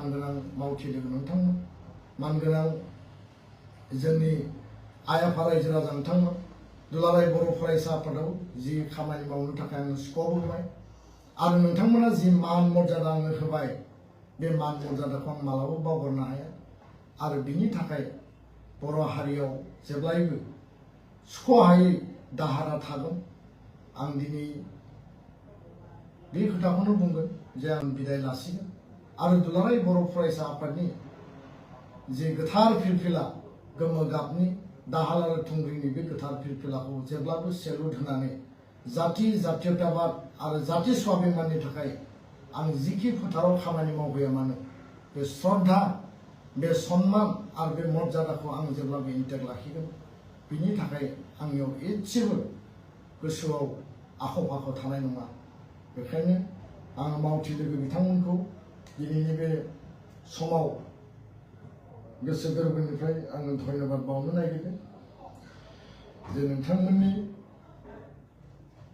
मानगोनां मावथि लोगो नोंथांमोन, मानगोनां जोंनि आइ आफा रायजो राजा नोंथांमोन, दुलाराय बर' फरायसा आफादाव जि खामानि मावनो थाखाय आंनो स्कप होबाय आरो नोंथांमोना जि मान मर्यादा आंनो होबाय, बे मान मर्यादाखौ आं मालाबाबो बावगारनो हाया आरो बिनि थाखाय बर' हारियाव जेब्लायबो सुख'हायै दाहारा थागोन। आं दिनै बे खोथाखौनो बुंगोन जे आं बिदाय लासिगोन आरो दुलाराय बर' फरायसा आफादनि जे गोथार फिरफिला गोमो गाबनि दाहाल आरो थुंग्रिनि बे गोथार फिरफिलाखौ जेब्लाबो सेलुट होनानै जाति जातीयताबाद आरो जाति स्वाभिमाननि थाखाय आं जिखि फोथाराव खामानि मावहैया मानो बे श्रद्धा, बे सन्मान आरो बे मर्यादाखौ आं जेब्लाबो इन्टेक्ट लाखिगोन। बिनि थाखाय आंनियाव एसेबो गोसोआव आख' फाख' थानाय नङा। बेखायनो आं मावथि लोगो बिथांमोनखौ दिनैनि बे समाव गोसो गोरबोनिफ्राय आङो धन्यबाद बावनो नागिरदों जे नोंथांमोननि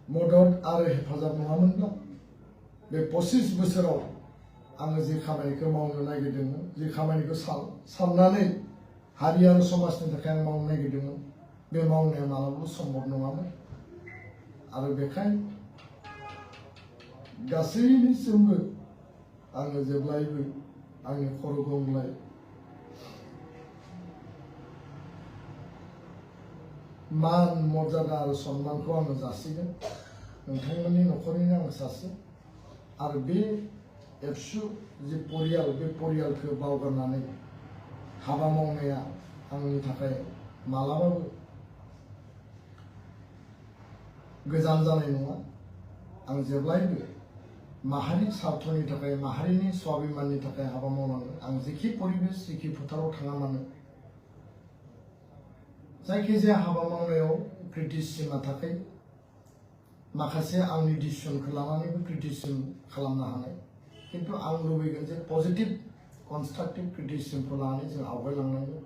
मदद आरो हेफाजाब नङामोनब्ला बे 25 बोसोराव आङो जे खामानिखौ मावनो नागिरदोंमोन, जे खामानिखौ साननानै हारि आरो समाजनि थाखाय आं मावनो नागिरदोंमोन, बे मावनाया मालाबाबो सम्भब नङामोन। आरो बेखायनो गासैनिसिमबो आङो जेब्लायबो आंनि खर' गंग्लाय मान मर्यादा आरो सन्मानखौ आङो जासिगोन। नोंथांमोननि न'खरनिनो आं सासे आरो बे एबसु जे परियाल, बे परियालखौ बावगारनानै हाबा मावनाया आंनि थाखाय मालाबाबो गोजान जानाय नङा। आं जेब्लायबो माहारि स्वार्थनि थाखाय, माहारिनि स्वाभिमाननि थाखाय हाबा मावनांगोन। आं जेखि परिबेश, जेखि फोथाराव थाङा मानो, जायखिजाया हाबा मावनायाव क्रिटिसिजमा थाखाय माखासे आंनि डिसिसनखौ लानानैबो क्रिटिसिजम खालामनो हानाय, किन्तु आं लुबैगोन जे पजिटिभ कनस्ट्राक्टिभ क्रिटिसिजमखौ लानानै जों आवगायलांनांगोन।